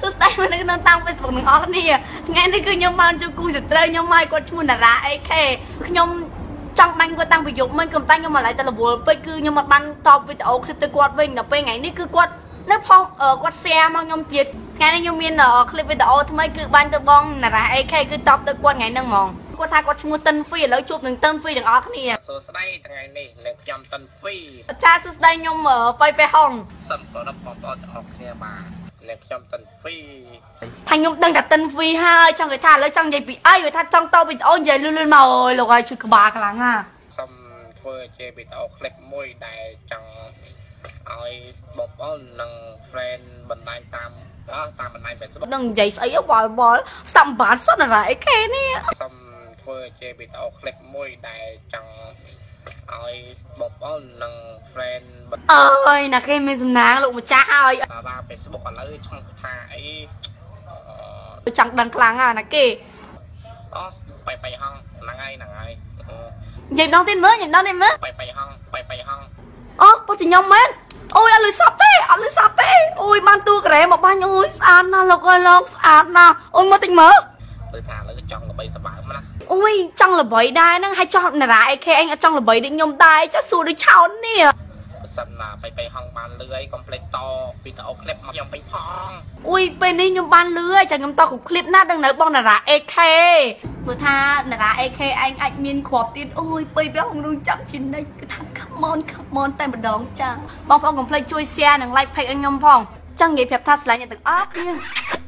សួស្តីមកនៅក្នុងតាម Facebook ទាំងអស់គ្នាថ្ងៃនេះគឺខ្ញុំបានជួបគូសត្រូវខ្ញុំហើយគាត់ឈ្មោះតារា AK ខ្ញុំចង់បាញ់គាត់តាំងពីយប់មិញក៏តែខ្ញុំមកឡៃតែរវល់ពេកគឺខ្ញុំអត់បានតបវីដេអូឃ្លីបទៅគាត់វិញដល់ពេលថ្ងៃនេះគឺគាត់នៅផុសគាត់ share មកខ្ញុំទៀតថ្ងៃនេះខ្ញុំមានឃ្លីបវីដេអូថ្មីគឺបាញ់ទៅបងតារា AK គឺតបទៅគាត់ថ្ងៃហ្នឹងហ្មងគាត់ថាគាត់ឈ្មោះតិនហ្វីឥឡូវជួបនឹងតិនហ្វីទាំងអស់គ្នា សួស្តីថ្ងៃនេះនឹងខ្ញុំតិនហ្វី ចាសួស្តីខ្ញុំបៃបេហុង សូមគោរពបងប្អូនទាំងអស់គ្នាបាទនឹងខ្ញុំតិនហ្វី ថាខ្ញុំដឹងតែតិនហ្វីហើយចង់គេថាឥឡូវចង់និយាយពីអីថាចង់តវីដេអូនិយាយលឿនលឿនមកអូយលោកអើយជួយក្បាលខ្លាំងណា សូមធ្វើជាវីដេអូឃ្លីបមួយដែលចង់ឲ្យបងប្អូននិង friend បណ្ដាញតាមតាមបណ្ដាញ Facebook នឹងនិយាយស្អីវល់វល់ស្ដាប់បានសុទ្ធណាអីគេនេះ សូមធ្វើជាវីដេអូឃ្លីបមួយដែលចង់ឲ្យបងប្អូននិង friend អើយណាគេមានសំណាងលោកម្ចាស់ហើយ តារា Facebook ឥឡូវឈ្មោះថាអី ចង់ដឹងខ្លាំងណាគេ អូបៃបៃហងហ្នឹងហើយហ្នឹងហើយ និយាយម្ដងទៀតមើលនិយាយម្ដងទៀតមើល បៃបៃហងបៃបៃហង អូពុតខ្ញុំមែនអូយអត់លឺសពទេអត់លឺសពទេអូយបានទូការ៉េមកបាញ់អូយស្អាតណាស់លោកអើយលោកស្អាតណាស់អូយមើលតិចមើល គឺថាឥឡូវចង់ល្បីសម្បើមណា អូយចង់ល្បីដែរហ្នឹងហើយចង់តារា AK អញអត់ចង់ល្បីដូចខ្ញុំដែរចាសួរដូចឆោននេះ បើសិនណាបៃបៃហងបានលឺអីកុំភ្លេចតវីដេអូឃ្លីបមកខ្ញុំវិញផង អូយពេលនេះខ្ញុំបានលឺហើយចាខ្ញុំតគ្រប់ឃ្លីបណាដឹងនៅបងតារា AK ព្រោះថាតារា AK ឯងអាចមានគ្រាប់ទៀតអូយពេលពេលហងរងចាំជានិច្ចគឺថា come on come on តែម្ដងចាបងប្អូនកុំភ្លេចជួយ share និង like page ឲ្យខ្ញុំផងចង់និយាយប្រាប់ថាស្រឡាញ់អ្នកទាំងអស់គ្នា